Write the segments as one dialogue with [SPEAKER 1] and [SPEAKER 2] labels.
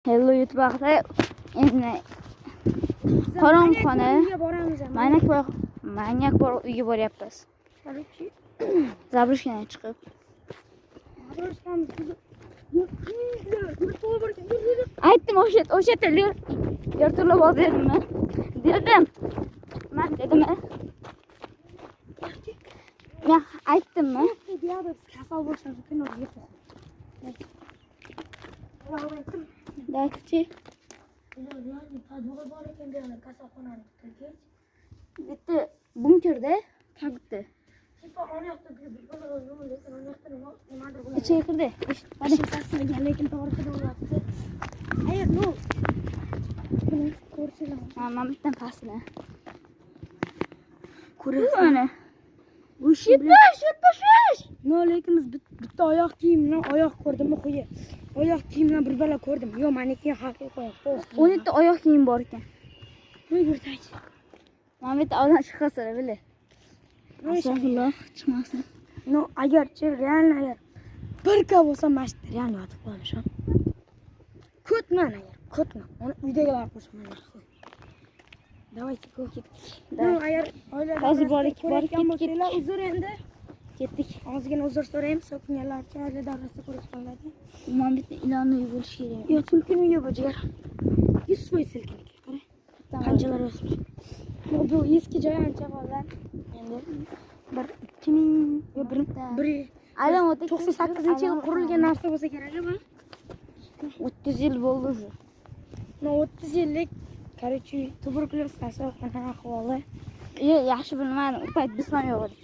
[SPEAKER 1] Hello, YouTube vaqti endi qorong'uxona.
[SPEAKER 2] Uyga boramiz.
[SPEAKER 1] Manyak bor, manyak bor uyga boryapmiz.
[SPEAKER 2] Короче,
[SPEAKER 1] Заброшка dan chiqib.
[SPEAKER 2] Заброшка miz. Yur, bor ekan. Yur, yur.
[SPEAKER 1] Aytdim, o'sha yerda vertolyot bor dedimmi? Dedim. Man dedimmi? Men aytdimmi?
[SPEAKER 2] Bu yoqda biz kasal bo'lishimiz mumkin, o'ziga qo'rqib.
[SPEAKER 1] Dakchi.
[SPEAKER 2] Подвал bor ekan bu yoqda, kasalxonani.
[SPEAKER 1] Bitta bunkerda, как будто.
[SPEAKER 2] Типа ona yoqda bir lekin ona yoqda nimadir bo'ladi.
[SPEAKER 1] Ichiga kirdi. Mana.
[SPEAKER 2] Pastlagan, lekin to'g'ri bo'lyapti. Agar, ну, buni ko'rsanglar.
[SPEAKER 1] Ha, mana bitta pastini.
[SPEAKER 2] Ko'ryapsiz.
[SPEAKER 1] Mana. 76, 76.
[SPEAKER 2] No, lekin biz bitta oyoq kiyim bilan oyoq ko'rdimmi, qo'yi. Oyoq kiyim bilan bir bala ko'rdim. Yo'q, maniki haqiqiy oyoq.
[SPEAKER 1] 17 oyoq kiyim bor ekan.
[SPEAKER 2] Nima yurtaychi?
[SPEAKER 1] Mana bu yerda odam chiqasa bile. Astag'firulloh, chiqmasin.
[SPEAKER 2] No, agarchi реально agar bir ka bo'lsa, mana shu yerda реально yotib qolishim. Ko'tman agar, ko'tman. Uni uydagilar qo'shib mana shu. Давайте go, ketdik. No, agar oila
[SPEAKER 1] Hozir bordik, borib
[SPEAKER 2] ko'rayotgan
[SPEAKER 1] ketdik.
[SPEAKER 2] bo'lsanglar, uzr endi.
[SPEAKER 1] Ketdik.
[SPEAKER 2] Ozgina uzr so'raymiz, so'kinganlar uchun oila davrasida ko'rayotganlarga.
[SPEAKER 1] Mana bitta ilonni uyi bo'lishi kerak.
[SPEAKER 2] Yo'q, tulkini uyi bu, jigar. 100% tulkiniki. Qara. Qanchalar o'smiş. No, bu eski joy ancha qolgan. Endi bir 2000 yo bir
[SPEAKER 1] Aylan o'ta
[SPEAKER 2] 98-yil qurilgan narsa bo'lsa kerak bu.
[SPEAKER 1] 30 yil bo'ldi уже.
[SPEAKER 2] No, 30 yillik, короче, tuberkuloz kasalxona ahvoli.
[SPEAKER 1] Yo'q, yaxshi bilmadim. U payt biz ham yo'q edik.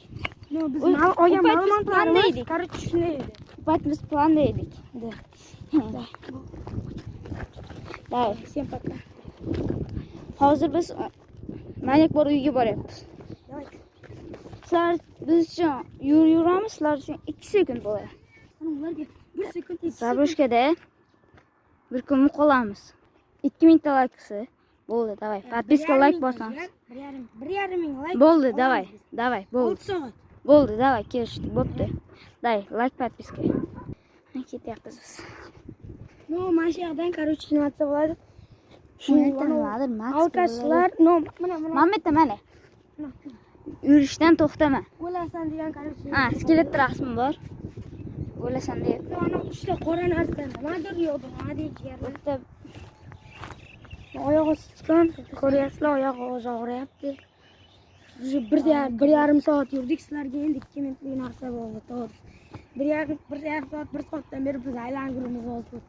[SPEAKER 2] No, biz
[SPEAKER 1] U
[SPEAKER 2] olgan
[SPEAKER 1] payt biz
[SPEAKER 2] ma'lumotlarimiz
[SPEAKER 1] planda edik.
[SPEAKER 2] Короче, shunday edi.
[SPEAKER 1] U payt biz planda edik.
[SPEAKER 2] Да.
[SPEAKER 1] Давай.
[SPEAKER 2] Всем пока.
[SPEAKER 1] Hozir biz manyak bor uyga boryapmiz.
[SPEAKER 2] Давайте.
[SPEAKER 1] Sizlar biz uchun yuramiz, sizlar uchun 2 sekund bo'ladi.
[SPEAKER 2] Ana ularga 1 sekund, 2 sekund.
[SPEAKER 1] Заброшка da bir kun qolamiz. 2000 ta layk qilsa bo'ldi, давай. Подписка, layk bosamiz.
[SPEAKER 2] 1,5, 1,5 ming layk.
[SPEAKER 1] Bo'ldi, давай. Давай, bo'ldi.
[SPEAKER 2] 6 soat.
[SPEAKER 1] Bo'ldi, давай, kelishdik, bo'pti. Давай, layk, подписка. Ketyapmiz biz.
[SPEAKER 2] No, mana shu yoqdan, короче, nima desa bo'ladi?
[SPEAKER 1] Shu nimadir Max.
[SPEAKER 2] Алкаш lar, no, mana mana.
[SPEAKER 1] Mana bu yerda, mana. Yurishdan to'xtama.
[SPEAKER 2] O'lasan degan, короче.
[SPEAKER 1] Ha, skelet rasmi bor. O'lasan deb.
[SPEAKER 2] Ana uchta qora narsa nimadir yo'q, nima deydi, jigarlar.
[SPEAKER 1] Bitta
[SPEAKER 2] Oyog'i sichqon, ko'ryapsizlar, oyog'i o'zi og'riyapti. Уже 1,5 soat yurdik, sizlarga endi 2 minutlik narsa bo'ldi, to'g'risi. 1,5 soat, 1 soatdan beri biz aylanib yuribmiz hozir.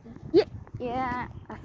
[SPEAKER 1] Ya.